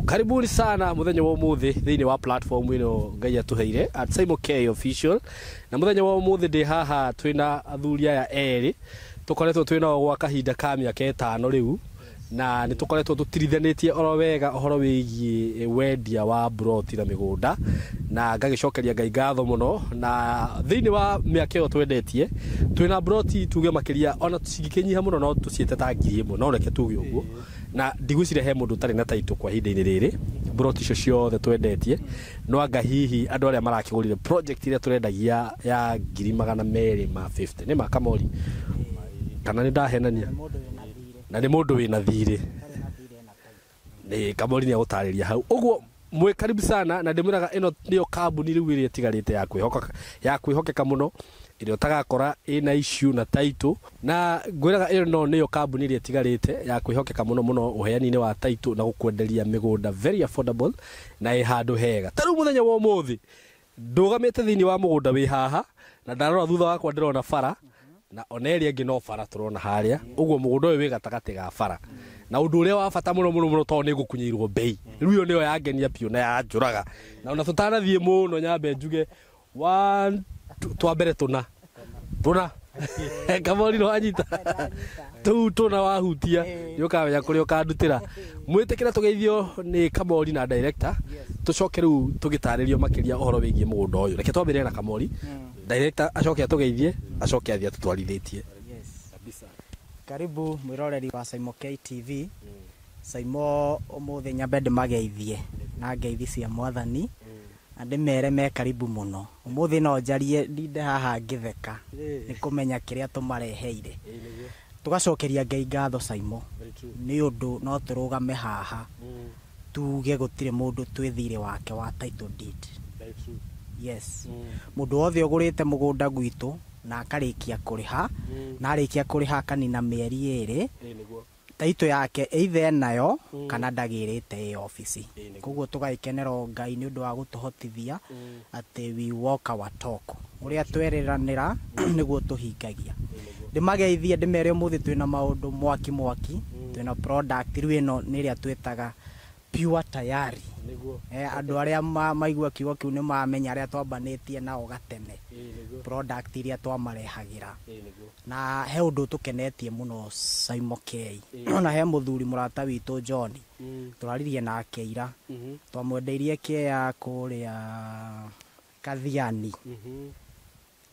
Karibuni sana muthenya wa umuthi thiini wa platform ino Ngai atuheire at Saimo K Official. Na muthenya wa umuthi ndi haha twina athuri aya eri tukoretwo twina gwa kahinda ka miaka 5 riu, na nĩ tũkoretwo tũtirithanĩtie oro wega ũhoro wĩgiĩ wendia wa broti na mĩgũnda, na ngagĩcokeria Ngai ngatho mũno. Na thĩinĩ wa mĩaka ĩyo twendetie twĩna broti tuge makĩria ona cingĩkĩnyiha mũno no tũciĩte ta 1000, no reke tuge ũguo, na ndigwĩciria he mũndũ ũtarĩ na taitũ kwa ihinda-inĩ rĩrĩ. Broti icio ciothe twendetie no anga hihi andũ arĩa marakĩgũrire project ĩrĩa tũrendagia ya 250,000 nĩ makamori kana nĩ ndahenania, na nĩ mũndũ wĩna thirĩ nĩ Kamori nĩ agũtarĩria hau. Ũguo mwĩ karibu sana, na ndĩmwĩraga ĩno nĩyo kambuni rĩu ĩrĩa ĩtigarĩte ya kwĩhoka, ya kwĩhokeka mũno, ĩrĩa ũtagakora ĩna issue na title. Na ngwĩraga ĩyo no nĩyo kambuni ĩrĩa ĩtigarĩte ya kwĩhokeka mũno mũno ũheani-inĩ wa title na gũkwenderia mĩgũnda very affordable na ĩ handũ hega. Ta rĩu mũthenya wa ũmũthĩ ndũgamĩte thĩinĩ wa mũgũnda wĩ haha, na ndarora thutha wakwa ndĩrona bara, na ona ĩrĩa ĩngĩ no bara tũrona harĩa. Ũguo mũgũnda ũyũ wĩ gatagatĩ ga bara, na ũndũ ũrĩa wa bata mũno mũno mũno tondũ nĩ ngũkunyĩirwo mbei rĩu, ĩyo nĩyo yangenia biũ na yanjũraga. Na ona tũtanathiĩ mũno nyambe njuge one two, twambere tũna tũna Kamori no wanyita tũu tũna wahutia nĩ ũkamenya kũrĩa ũkandutĩra. Mwĩtĩkĩra tũgeithio nĩ Kamori na director, tũcoke rĩu tũgĩtarĩrio makĩria ũhoro wĩgiĩ mũgũnda ũyũ. Reke twambĩrĩre na Kamori, director acoke atũgeithie, acoke athiĩ atũtwarithĩtie. Yes. Karibu mwĩroreri wa Saimo K TV. Saimo ũmũthĩ nyambe ndĩmageithie na ngeithi cia mwathani, na ndĩmere me karibu mũno. Ũmũthĩ no njarie ndinde haha ngĩtheka nĩ kũmenya kĩrĩa tũmareheire. Tũgacokeria Ngai ngatho Saimo nĩ ũndũ no tũrũgame haha tuge gũtirĩ mũndũ twĩ thirĩ wake wa title deed. Yes. Mũndũ wothe ũgũrĩte mũgũnda gwitũ na akarĩkia kũrĩha, na arĩkia kũrĩha akanina mĩeri 2, title yake either enayo kana ndagĩrĩte ĩ obici. Koguo tũgagĩkenera Ngai nĩ ũndũ wa gũtũhotithia atĩ we walk our talk, ũrĩa twereranĩra nĩguo tũhingagia. Ndĩmageithie ndĩmere ũmũthĩ twĩna maũndũ mwaki mwaki, twĩna product rĩu ĩno nĩ ĩrĩa twĩtaga Pure Tayari. Andũ arĩa maigua kiugo kĩu nĩ mamenya arĩa twambanĩtie nao gatene, product iria twamarehagĩra. Na he ũndũ tũkenetie mũno Saimo K. Ona he mũthuri mũrata witũ John, tũraririe nake ira, twamwendeirie kĩea kũrĩa Kathiani.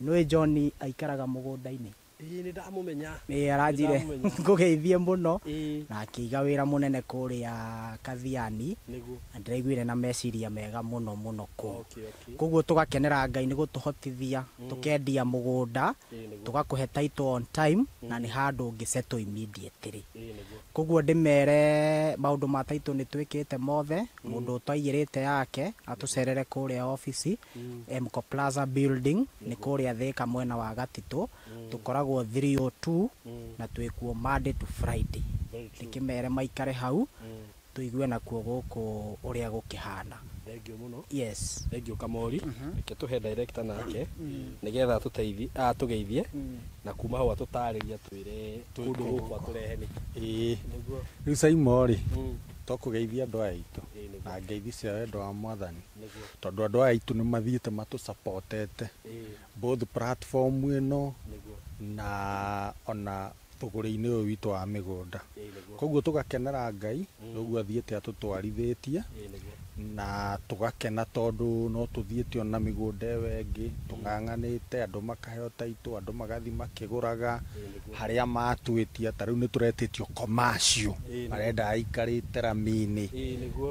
Nĩũĩ John aikaraga mũgũnda-inĩ? Ĩĩ nĩ ndamũmenya. Ĩĩ aranjire ngũgeithie mũno, na akĩiga wĩra mũnene kũrĩa Kathiani, na ndĩraiguire na meciria mega mũno mũno kũu. Koguo tũgakenera Ngai nĩ gũtũhotithia tũkendia mũgũnda, tũgakũhe title on time, na nĩ handũ ũngĩ settle immediately. Koguo ndĩmere maũndũ ma title nĩ twĩkĩte mothe. Mũndũ ũtaiyĩrĩte yake atũcerere kũrĩa obici Mco Plaza building, nĩ kũrĩa Thĩka mwena wa Gatitũ, tũkoragwo 302 na twĩkuo Monday to Friday. Ndĩkĩmere maikare hau tũigue nakuo gũkũ ũrĩa gũkĩhana. Thengiũ mũno. Yes. Thengiũ Kamori. Reke tũhe director nake nĩgetha atũteithie, atũgeithie, na kuma hau atũtarĩrie atwĩre kũndũ gũkũ atũrehe nĩkĩ. Ĩĩ rĩu Saimo rĩ, tũkũgeithia andũ aya aitũ na ngeithi cia wendo wa mwathani, tondũ andũ aya aitũ nĩ mathiĩte matũsupportete both platform ĩno na ona thũgũrĩ-inĩ ũyũ witũ wa mĩgũnda. Koguo tũgakenera Ngai ũguo athiĩte atũtwarithĩtie, na tũgakena tondũ no tũthiĩte ona mĩgũnda ĩyo ĩngĩ tũng'ang'anĩte, andũ makaheo title, andũ magathiĩ makĩgũraga harĩa matwĩtia. Ta rĩu nĩ tũretĩtio commercial, marenda aikarĩte rami-inĩ,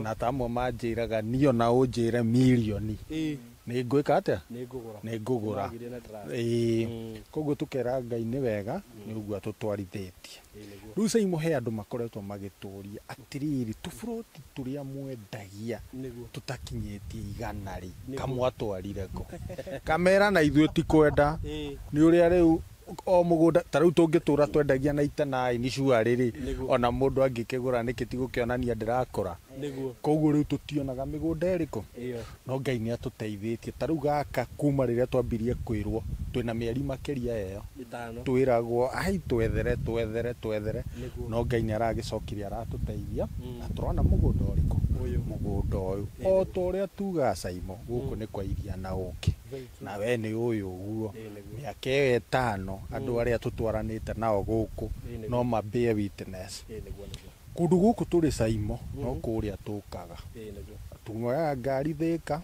na ta amwe manjĩraga niĩ ona ũnjĩre mirioni nĩ ngwĩka atĩa, nĩ ngũgũra. Ĩĩ koguo tũkera Ngai nĩ wega nĩ ũguo atũtwarithĩtie. Rĩu Saimo he andũ makoretwo magĩtũria atĩrĩrĩ, tũburoti tũrĩa mwendagia tũtakinyĩtie 100 rĩ, kamwatwarire kũ? Kamera na ithuĩ ti kwenda nĩ ũrĩa rĩu o mũgũnda ta rĩu tũngĩtũra twendagia na 89 cuarĩ rĩ, ona mũndũ angĩkĩgũra nĩkĩ ti gũkĩonania ndĩrakũra. Koguo rĩu tũtionaga mĩgũnda ĩrĩkũ, no Ngai nĩ atũteithĩtie. Ta rĩu gaka kuma rĩrĩa twambirie kwĩrwo twĩna mĩeri makĩria ĩyo twĩragwo ai twethere twethere twethere, no Ngai nĩ aragĩcokire aratũteithia na tũrona mũgũnda ũrĩkũ, mũgũnda ũyũ o ta ũrĩa tugaga Saimo gũkũ nĩ kwa iria na ũkĩ na we nĩ ũyũ ũguo mĩaka ĩyo 5 andũ arĩa tũtwaranĩte nao gũkũ no mambie witness kũndũ gũkũ tũrĩ Saimo no kũrĩa tũkaga tuoyaga ngari Thĩka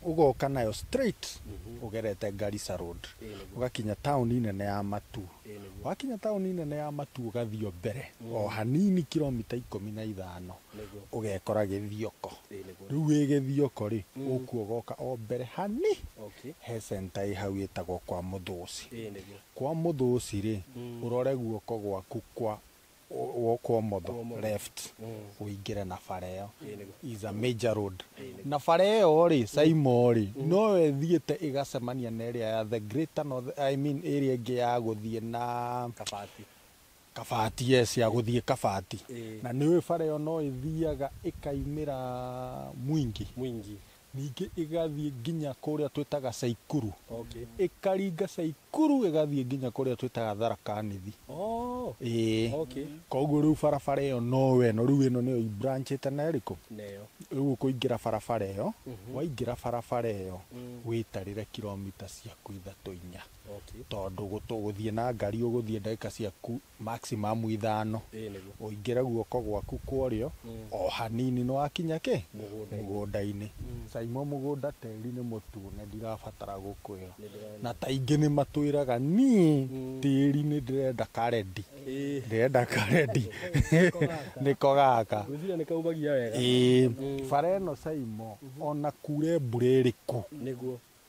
ũgoka nayo straight ũgerete Garissa Road ũgakinya taũni nene ya Matu wakinya taũni nene ya Matu ũgathiĩ mbere o hanini kilomita 15 ũgekora Gĩthioko rĩu wĩ Gĩthioko rĩ ũkuo ũgoka o mbere hani he center ĩ hau ĩtagwo kwa Mũthũci kwa Mũthũci rĩ ũrore guoko gwaku kwa kwa motho left uingire na bara ĩyo is a major road na bara ĩyo rĩ Saimo rĩ no ĩthiĩte ĩgacemania na ĩrĩa ya the greater north, I mean ĩrĩa ĩngĩ ya gũthiĩ na Kabati yes ya gũthiĩ Kabati na nĩ bara ĩyo no ĩthiaga ĩkaimĩra Mwingi ningĩ ĩgathiĩ nginya kũrĩa twĩtaga Saikuru ĩkaringa Saikuru ĩgathiĩ nginya kũrĩa twĩtaga Tharaka Nithi koguo rĩu barabara ĩyo no ĩno rĩu ĩno nĩyo ibranchĩte na ĩrĩkũ rĩu ũkũingĩra barabara ĩyo waingĩra barabara ĩyo wĩtarĩre kilomita ciaku 3 4 tondũ gũthiĩ na ngari ũgũthiĩ ndagĩka ciaku maximum 5 ũingĩre guoko gwaku kwa ũrĩo o hanini nĩ wakinya kĩ mũgũnda-inĩ Saimo mũgũnda tĩri nĩ mũtune ndirabatara gũkwĩra na ta ingĩ nĩ matwĩraga niĩ tĩri nĩ ndĩrenda karedi ndĩrenda karedi nĩko gaka ngwĩciria nĩ kaumagia wega bara ĩno Saimo ona kure mbura ĩrĩkũ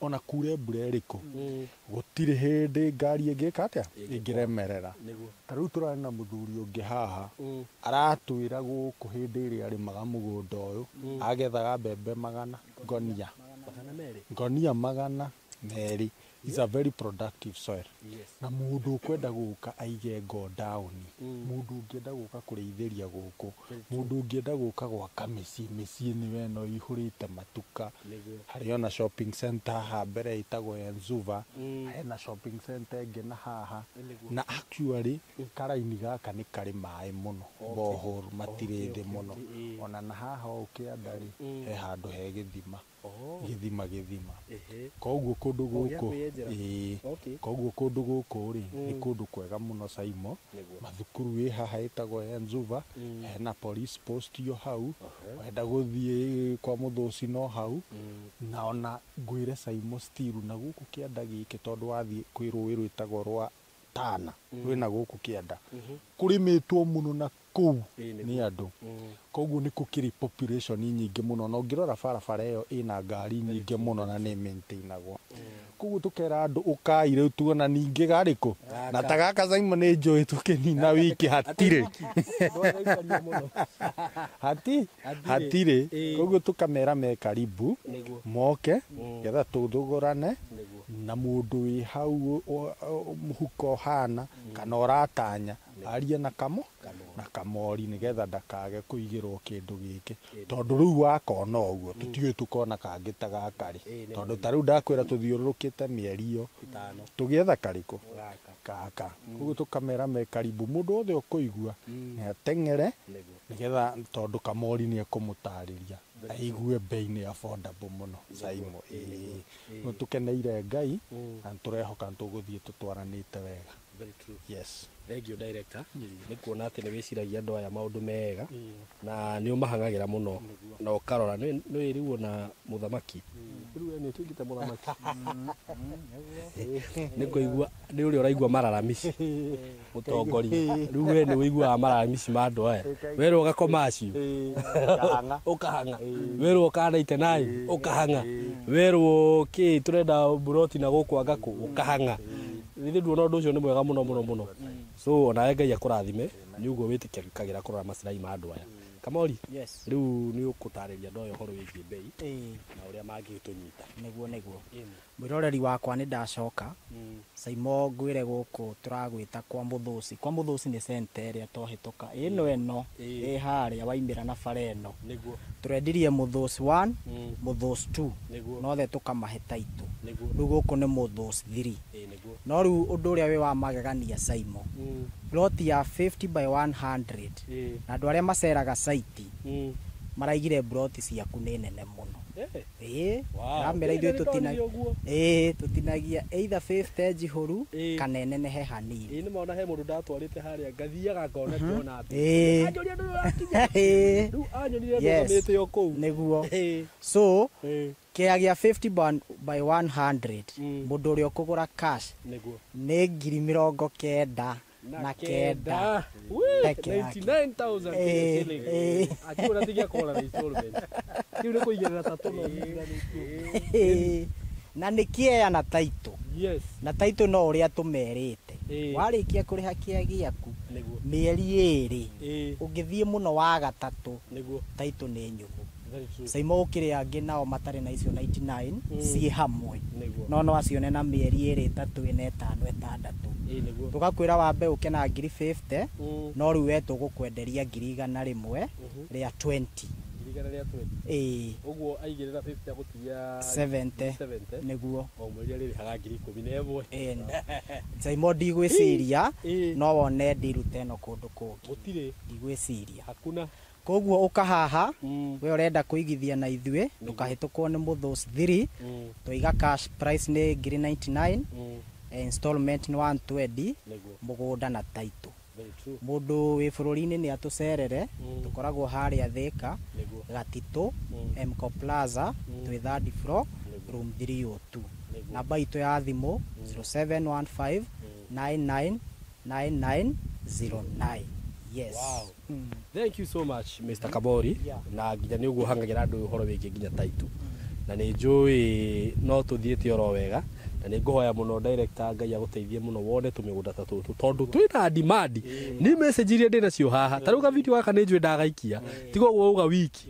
ona kure mbura ĩrĩkũ gũtirĩ hĩndĩ ngari ĩngĩka atĩa ĩngĩremerera ta rĩu tũrarĩ na mũthuri ũngĩ haha aratwĩra gũkũ hĩndĩ ĩrĩa arĩmaga mũgũnda ũyũ agethaga mbembe 100 ngonia ngonia 200 is a very productive soil na mũndũ ũkwenda gũka aige godown mũndũ ũngĩenda gũka kũrĩithĩria gũkũ mũndũ ũngĩenda gũka gwaka mĩciĩ mĩciĩ nĩ ĩno ĩihũrĩte matuka harĩ ona shopping center haha mbere ĩtagwo Enzuva hena shopping center ĩngĩ na haha na actually karaini gaka nĩ karĩ maĩ mũno borehole matirĩ thĩ mũno ona na haha ũkĩanda rĩ he handũ he gĩthima gĩthima koguo kũndũ gũkũ koguo kũndũ gũkũ rĩ nĩ kũndũ kwega mũno Saimo mathukuru ĩ haha ĩtagwo Enzuva hena police post yo hau wenda gũthiĩ kwa Mũthũci no hau na ona ngwĩre Saimo still na gũkũ kĩanda gĩkĩ tondũ wathiĩ kwĩ rũĩ rwĩtagwo rwa Tana rwĩna gũkũ kĩanda kũrĩmĩtwo mũno na kũu nĩ andũ koguo nĩ gũkĩrĩ population nyingĩ mũno na ũngĩrora barabara ĩyo ĩna ngari nyingĩ mũno na nĩ maintainagwo koguo tũkera andũ ũkai rĩu tuona ningĩ garĩkũ na ta gaka Saimo nĩ njũĩ tũkĩnina wiki hatirĩ hatirĩ koguo tũkamera me karibu moke getha tũthũgũrane na mũndũ wĩ hau mũhuko hana kana ũratanya arie na kamo na kamori nĩgetha ndakage kũigĩrwo kĩndũ gĩkĩ tondũ rĩu wakona ũguo tũtiũĩ tũkona kangĩ ta gaka rĩ tondũ ta rĩu ndakwĩra tũthiũrũrũkĩte mĩeri ĩyo tũgĩetha karĩkũ gaka koguo tũkamera me karibu mũndũ wothe ũkũigua nĩ ateng'ere nĩgetha tondũ kamori nĩ ekũmũtarĩria aigue bei nĩ affordable mũno Saimo tũkeneire Ngai na tũrehoka tũgũthiĩ tũtwaranĩte wega. Very true. Yes. Thank you director. Nĩ kuona atĩ nĩ wĩciragia andũ aya maũndũ mega na nĩ ũmahang'agĩra mũno na ũkarora nĩ rĩu ona mũthamaki rĩu we nĩ ũtuĩkĩte mũthamaki nĩ kũigua nĩ ũrĩa ũraigua mararamici mũtongoria rĩu we nĩ ũiguaga mararamici ma andũ aya werwo ũgakoma acio ũkahang'a werwo ũkanaite naĩ ũkahang'a werwo kĩ tũrenda mburoti na gũkũ anga kũ ũkahang'a githĩ nduona ũndũ ũcio nĩ mwega mũno mũno mũno so onawe Ngai akũrathime nĩ ũguo wĩtĩkagĩra kũrora macirai ma andũ aya Kamori yes rĩu nĩ ũkũtarĩria andũ aya ũhoro wĩgiĩ bei na ũrĩa mangĩtũnyita nĩguo mwĩroreri wakwa nĩ ndacoka Saimo ngwĩre gũkũ tũragwĩta kwa Mũthũci kwa Mũthũci nĩ center ĩrĩa tohĩtũka ĩno ĩ harĩa waimĩra na bara ĩno nĩguo tũrendirie Mũthũci 1 Mũthũci 2 nothe tũkamahe taitũ rĩu gũkũ nĩ Mũthũci 3 no rĩu ũndũ ũrĩa wĩ wa magegania Saimo plot ya 50 by 100 na andũ arĩa maceraga site Maraigire broti ciaku nĩ nene mũno. Ĩĩ. Wow. Ramera ithuĩ Ĩĩ, tũtina nĩ ũguo. Ĩĩ, tũtinagia either 50 njihũru kana ĩnenehe hanini. Ĩĩ, nĩ mona he mũndũ ndatwarĩte harĩa ngathiaga ngona ndĩrona Ĩĩ. anjũria ndũrĩ ũrakinya. Ĩĩ. Rĩu anyonire Yes. ndũgamĩte o kũu. Nĩguo. Ĩĩ. So Ĩĩ. kĩea gĩa 50 by 100, mũndũ ũrĩa ũkũgũra cash Nĩguo. nĩ 99,000. Wee, Peke yake. 99,000 Ĩĩ, shillings. ĩĩ. Akiuga tigia kũgũra na installment. Kĩu nĩ kũigĩrĩra ta tũno. Ĩĩ. Na nĩ kĩea na taitũ. Yes. Na taitũ no ũrĩa tũmerĩte. Ĩĩ. Warĩkia kũrĩha kĩea gĩaku Nĩguo. mĩeri 2, Ĩĩ. ũngĩthiĩ mũno wa gatatũ, Nĩguo. taitũ nĩ nyũmũ. Very true. Saimo ũkĩrĩ angĩ nao matarĩ na icio 99 ciĩ hamwe. Nĩguo. No acione na mĩeri 2, 3, 4, 5, 6. Ĩĩ, nĩguo. Tũgakwĩra wambe ũke na ngiri 50, no rĩu we tũgũkwenderia ngiri 120. 120. Ĩĩ. Ũguo aigĩrĩra 50 agũtigia 70. 70. Nĩguo. O mweri arĩrĩhaga 11,000. Ĩĩ. Saimo ndigwĩciria Ĩĩ. no wone ndiruta ĩno kũndũ kũngĩ. Gũtirĩ. Ndigwĩciria. Hakuna. Koguo ũka haha, we ũrenda kũigithia na ithuĩ, ndũkahĩtũkwo nĩ mũthũs 3. Twaiga cash price nĩ ngiri 99, installment nĩ 120, Nĩguo. mũgũnda na taitũ. Very true. Mũndũ wĩ bũrũri-inĩ nĩ atũcerere. Tũkoragwo harĩa Thĩka, Nĩguo. Gatitũ, Mco Plaza, twĩ third floor, room 302. Nĩguo. Namba itũ ya thimũ 0715 99 9909. Yes. Wow. Thank you so much, Mr. Kabori. Yeah. Na nginya nĩ ũguo hangagĩra andũ ũhoro wĩgiĩ nginya taitũ. Na nĩ njũĩ no tũthiĩte oro wega, na nĩ ngũhoya mũno director Ngai agũteithie mũno wone tũmĩgũnda ta tũtũ, tondũ twĩna demand. Nĩ message iria ndĩ nacio haha, ta rĩu ka video gaka nĩ njũĩ ndagaikia tiga ũguo uga wiki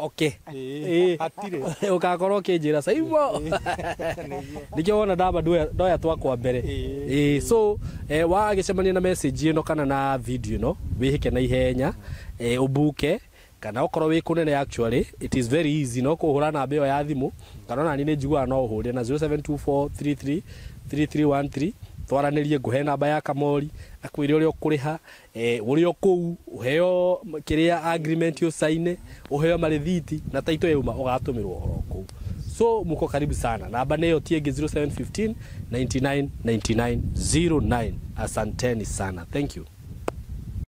okay. Ĩĩ, hatirĩ. Ũgakorwo ũkĩnjĩra Saimo nĩkĩo wona ndamba ndoya twakwa mbere. Ĩĩ, so wagĩcemania na message ĩno kana na video ĩno, wĩhĩke na ihenya, ũbuke kana okorwo wĩ kũnene. Actually it is very easy, no kũhũra namba ĩyo ya thimũ, kana ona niĩ nĩ njiguaga no ũhũre na 0724333313, twaranĩrie, ngũhe namba ya Kamori akwĩre ũrĩa ũkũrĩha, ũrĩa ũkũu ũheo kĩrĩa agreement ũcaine, ũheo marĩthiti na taito yauma ũgatũmĩrwo ũhoro kũu. So muko karibu sana. Namba nĩyo tiĩngĩ, 0715 99 99 09. Asanteni sana, thank you.